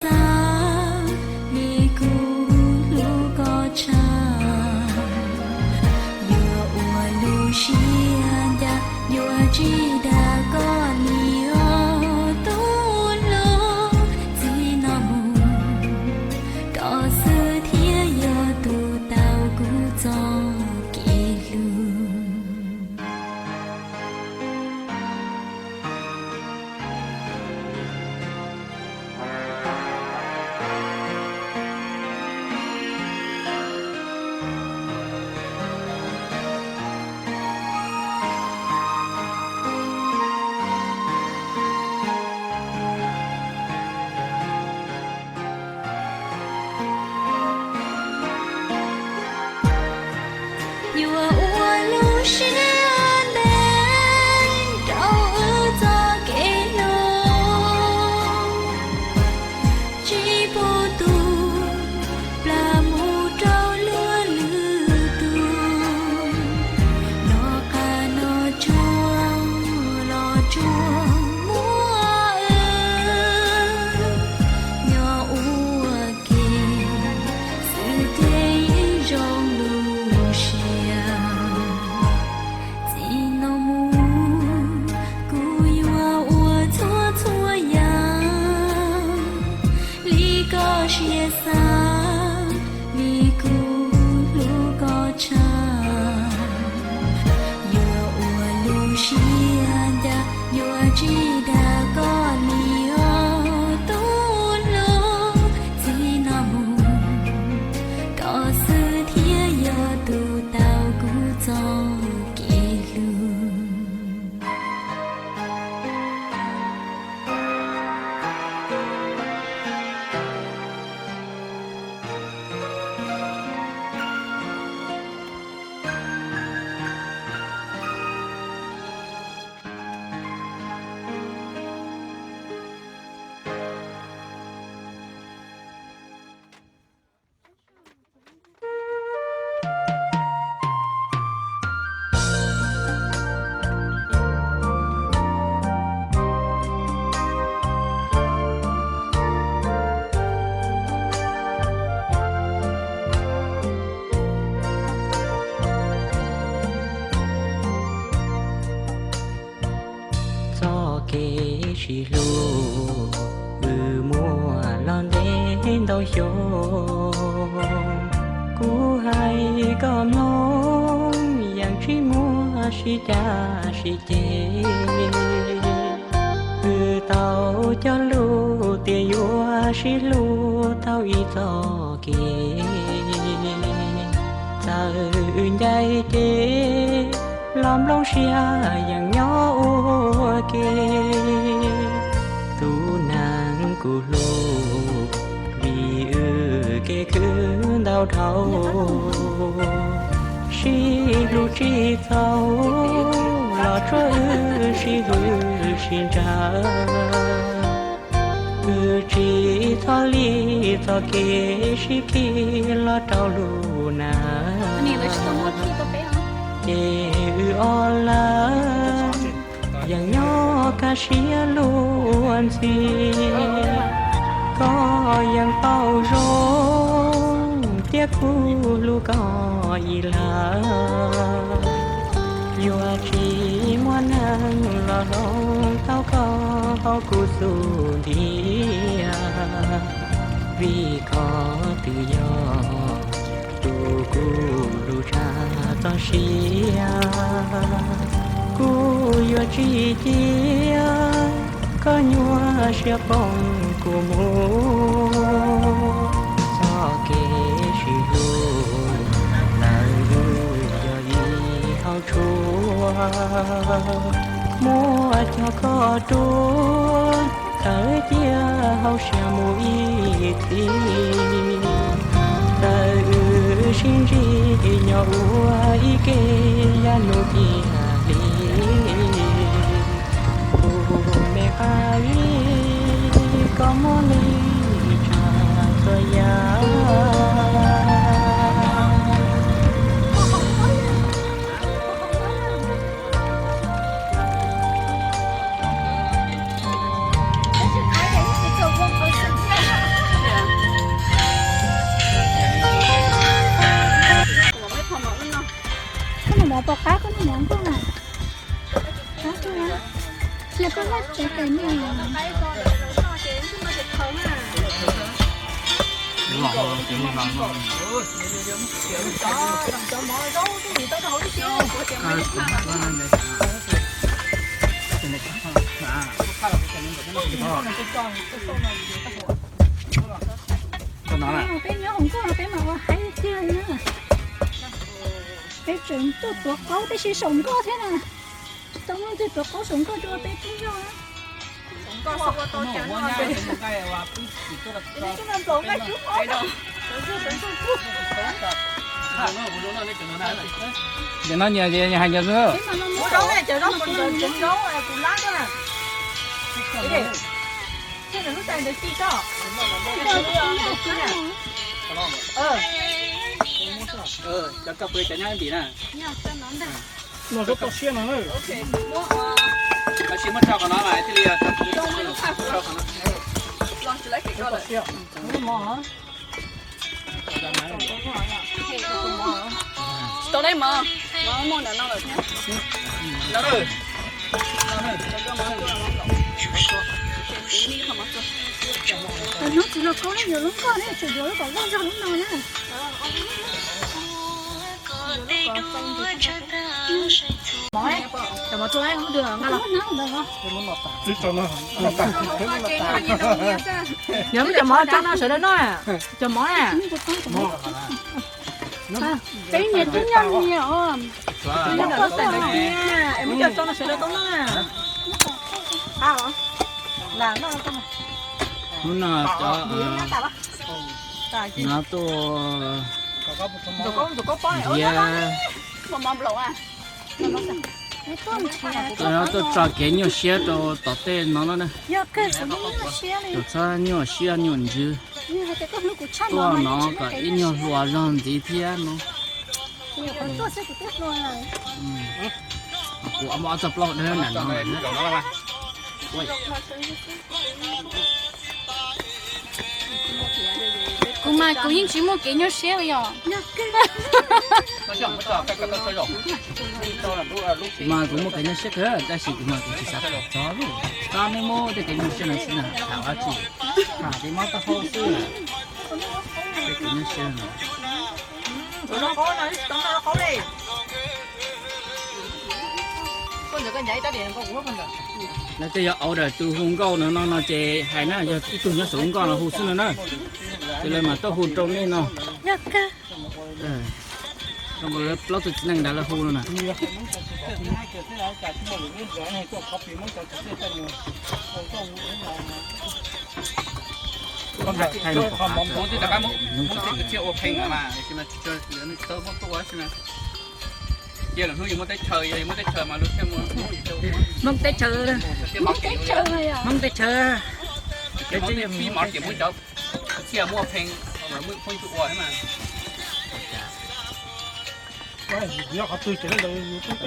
xav li kuv hlub koj tshaj. Yuav ua lub siab ncaj, yuav tsis dag koj li os tus hlub. Txij no mus, koj xwb thiaj yog tus tau kuv txoj kev hlub. Yuav ua lub siab ntev rau wb txoj kev hlub, tsis pub tus plam mus rau luag lwm tus. Noj qab noj tsuag los tsuag muab wb nyob ua ke, xwb ces yeej zoo lub siab. Txij no mus kuv yuav ua txhua txhua yam li koj siab xav, li kuv hlub koj tshaj. Yuav ua lub siab ncaj, yuav tsis dag koj li os tus hlub. Txij no mus, koj xwb thiaj yog tus tau kuv txoj kev hlub. Txoj kev sib hlub wb muaj los ntev ntau xyoo, kuv hais koj mloog yeej tsis muaj sib cav sib ceg. Wb tau cog lus tias yuav sib hlub tau ib txoj kev. Txawm wb ncaim ces los nplooj siab yeej nyob ua ke. Tus neeg kuv hlub, vim wb kev khwv ntau dhau, sib hlub tsis txaus los tsuav wb sib hwm sib ntsa. Wb tsis txhob li txoj kev sib khi los rau lub neej, ces wb ob leeg yeej nyob kaj siab luag ntxhi. Koj yeej paub zoo tias kuv hlub koj ib leeg, yuav tsis muaj neeg los hloov tau koj hauv kuv xub ntiag, vim koj twb yog tus kuv hlub tshaj txoj sia. Kuv yuav tsis cia koj nyuaj siab poob kuv mus. Txoj kev sib hlub lawm yog ib hauv tshuaj, muab cog koj ruam, txawm cia hauj siab mus ib txhis. Txawm wb sib ntsib nyob ua ib ke yav nus tiag li, kuv me qab vij koj muaj li tshaj txhua yam. Mov nkauj na. Tab tus na, cia koj laj tsev tes me. Peb nyob hauv nkoj no peb mam ua haib tiag li na. Peb tseem tuaj tuav qaub tab sis saum nkoj thiab na. Tau muaj ntxwg tuav qaub saum nkoj rau peb pub zog na. Ces no nyias hais nyias xwb. Cov koj pw cov nyob ntim na. No tau siab no. Tab sis muab tso qhov no mas thiaj li tso qhov no. Tsis tau dab mov, mov muaj ntawm no lawm thiab. Hnub txiv los koj yuav lub nkoj ne, tseem yuav lub kom loj zog lub no na. Cov mov tso no, cov mov tso no sawv daws noj. Cov mov na, peb niam tub nyob niam os. Muab cov tso no sawv daws tau noj na. Hnub no cov no tuaj ntiav, tuaj tso kev nyuaj siab rau tom tej no na. Txhob nyuaj siab nyuaj ntsws. Tuaj no kom ib nyuag hluas zog ntxiv thiab no. Kuv muab ob txoj plaub dawb nram no lawm. Kuv mas kuv yeej tsis muaj kev nyuaj siab li os. Kuv mas kuv muaj kev nyuaj siab kawg tab sis kuv mas kuv tsis xav txog lawm. Koj nej muab tej kev nyuaj siab no tsis na tham dab tsi, tham kev mob taub hau xwb. Tej kev nyuaj siab no. Lawv tej yog order tus hu nkauj no no no ces hais na, yog ib tug nyob saum lub nkoj no hu xwb no na. Ces lawv mam tuaj hu rau nej no. Zoo nkaus plaub tug txiv neej ntawd lawv hu no na. Hmoob teb chaws, Hmoob teb chaws.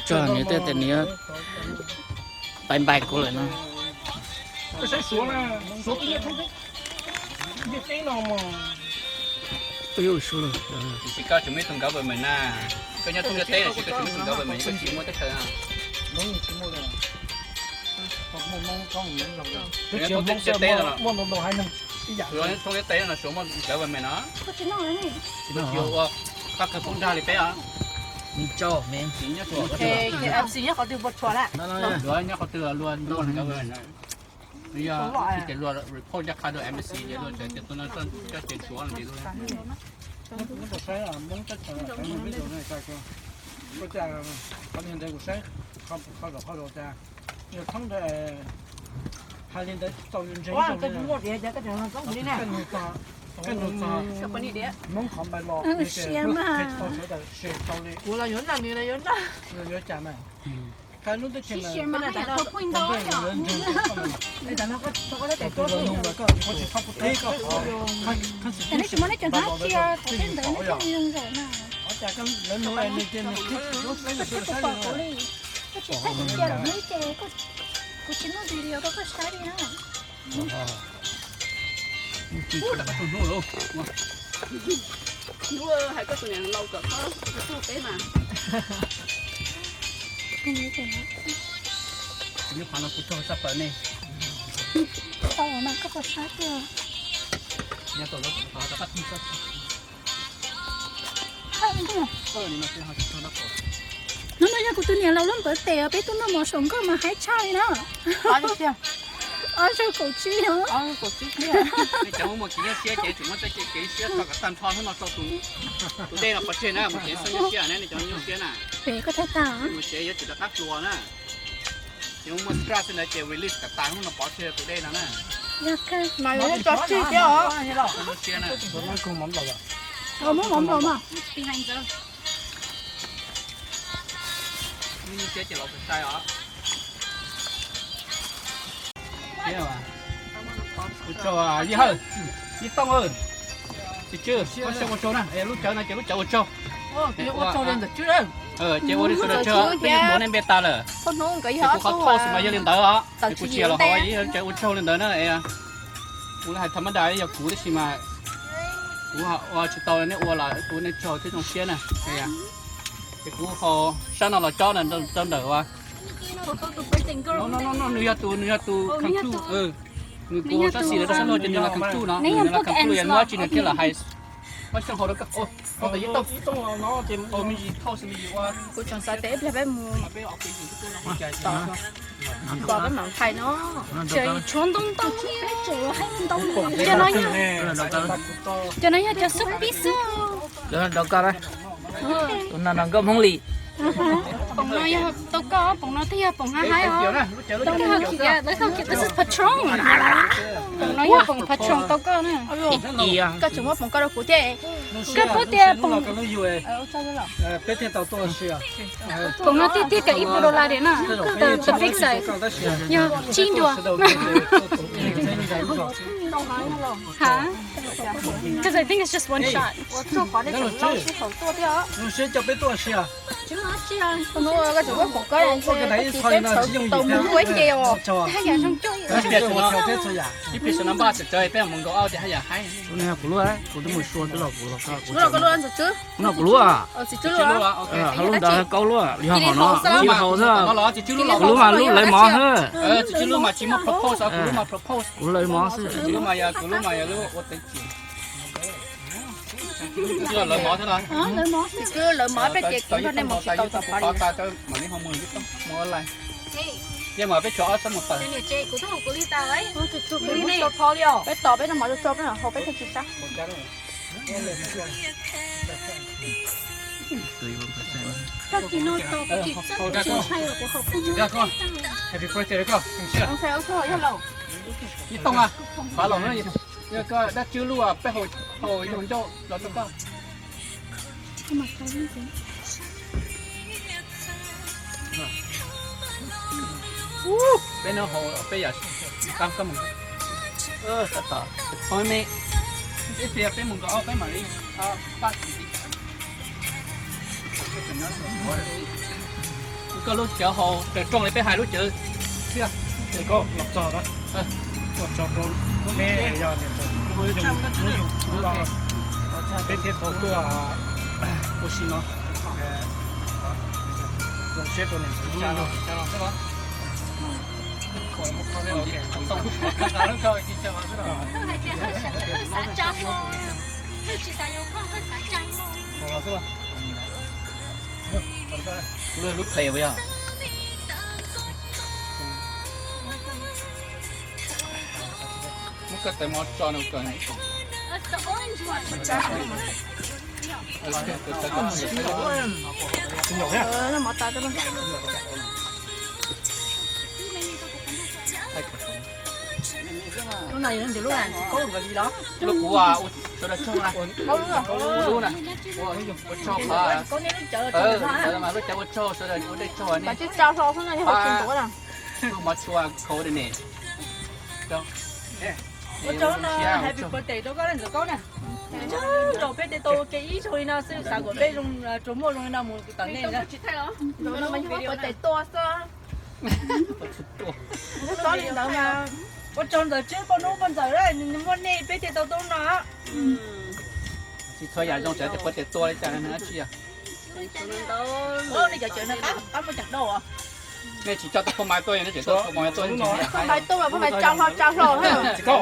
Tso nws tej tias nws yuav pais npais kuv lawm no. Ib tug government na, koj nyob thoob ntiaj teb los sis koj tsis muaj teb chaws na. Nyob thoob ntiaj teb no, thoob ntiaj teb no suav muaj government no. Ua qab kawg poob dag li peb os. Nyob qhov twg luag government no. Yog tsis ces luag report ncaj qha rau embassy ces luag tseem tias tus no coj ceev suav no ces luag. Koj cas qhov niag ntawd kuv saib, qhov zaum qhov zaum cas, yog thoob ntawd hais li ntawd tsis tau ntseeg. Koj nug txog Hmoob qhov npais los, sawv daws se tau li. Kuv los yuav noj, nws los yuav noj. Yuav cas mas, qhov lub teb chaws mas, kuv tsis muaj video rau koj saib li na. Hnub hais koj tus niam laus kom txhob tuaj peb mas. Kuv nyuam qhuav no kuv tsaug sab plaws nej. Tau mas koj puas sab tiag? Nyob tau lawv qhov rov qab tig sab. Hnub no yog kuv tus niam laus lub birthday os, peb tuaj noj mov saum nkoj mas haib tshaj li na. Ob zaug kaum tsib os. Nej cov muaj kev nyuaj siab ces tsum muab txoj kev siab tso kom tag nrho hnub no rau tus dej no pov tseg na, mus kev xwb nyuaj siab ne, nej cov nyuaj siab na. Pem koj thaij tag. Mus tsev yuav tsum rov qab hluas na. Ces muaj stress xwb ntawd ces release kom tas hnub no pov tseg tus dej no na. Mas yuav tso tseg thiab os. Nyuaj siab na. Muab mov nplaum mas. Nyuaj siab ces los sai os. Ua tsaug Yij Hawj, Yij Tooj, Txiv Tswb, ua tsaug, ua tsaug na, lub cawv no ces lub cawv ua tsaug. Ces ua li sawv daws tsaug, peb yuav muab nej npe tas lawm. Ces kuv qhov thauj xwb mas yog li ntawd os, ces kuv tsis yog los hauv, yog cawv ua tsaug li ntawd na. Kuv hais tham mab dais yog kuv tab sis mas kuv ua tsis tau, nej ua los kuv ua nej tsaug thiab zoo siab na. Ces kuv hau sab no los cob rau ntawm as. No, no, no, nws yog tus, nws yog tus conclude, nws kuv hau sab xis lawv rau sab no ces nws los conclude no, nws los conclude yog muaj dab tsi nws thiaj los hais. Muab xyoo hau rau koj, hau tas ib tauj, me ntsis thauj xwb me ntsis ua. Kuv tseem xav tias ib pliag peb mus. Peb ua kev ntawm tuaj no, peb ua kev ntawm tuaj no. Pom peb mam hais no. Tseem tshuav ntau ntau thiab, tseem hais ntau ntau. Cov no yog, cov no yog cov xub pib xwb. Cov no nrog koj, tus no nrog nkauj Hmoob Lis. Poom no yog tau koj, poom no twb yog poom haib haib os. Koj ho khiav, lawv koj khiav, this is Patron. Poom no yog poom Patron tau koj na. Koj tseem muab poom koj rau kuv thiab. Koj puas tias poom, peb thiaj tau tuaj si. Poom no tiag tiag kaw ib puas dollar na. Koj tau the big size. Yog tsib nduas. Because I think it's just one shot. Ua tsaug qhov nej tseem lau sij hawm tuaj thiab. Zoo siab coj peb tuaj si. Koj tseem muab poom koj, tau mus ua ib ce os. Ib pliag sawv no npaj tsawv tsawv peb mus nkaum ob tias haj yam haib. Kuv no kuv luaj, kuv twb mus sua twb los kuv los. Kuv no kuv luaj. Txiv Tswb luaj. Hauv lub ntawd kaub luaj, yog hom no tsis haus xwb. Kuv lub mas lub lawv mov xwb. Txiv Tswb lub mas tsis muaj propose, kuv lub mas propose. Kuv lawv mov xwb. Kuv lub mas yog, kuv lub mas yog lub ua tev tsis. Tsis lawv mov thiab los? Txiv Tswb lawv mov peb ces kuv nrog nej mus tsis tau txog pov li. Mam li ho mus mus lais. Ces mas peb tshuav ob sab mus tawm. Peb tos peb noj mov tso peb mam hau peb thiaj tsis sab. Happy birthday rau koj. Ib Tooj a, pab los, yog koj dab tswb lub peb haus, haus yog ncauj los rau koj. Peb no haus peb yam, koj mus, tab tom, me, ib pliag peb mus nkaum ob peb mam li pab. Koj lub cawv haus raws rooj li peb hais lub cawv thiab. Peb thiaj tau tuaj ua si no. Zoo siab rau niam ntxawm. Lub play ua yog. Muab koj tais mov tso no kom. Lub kuv, sawv daws tsaug na. Lub na, ua tsaug qhov, lub cawv ua tsaug sawv daws ua dej tsaug ne. Lub mov tshua coordinate. Ua tsaug no, happy birthday rau koj ntxawm Kaub na. Tsaug zaum peb tes tau ua ke ib zaug li no xwb, xav kom peb zoo, tsuas muaj zoo li no mus tawm nej. Ua tsaug li ntawd mas ua tsaug ntxawm Tswb poj hnub poj ntxawm, muaj nej peb thiaj tau tuaj no. Tsis txhua yam zoo tsev tias puav tias tua li cas na tsis yog. Nej tsis coj tus phauj Maiv tuaj, nej tseem tuaj phauj Maiv tuaj, phauj Maiv tuaj, phauj Maiv tsa hlo tsa hlo.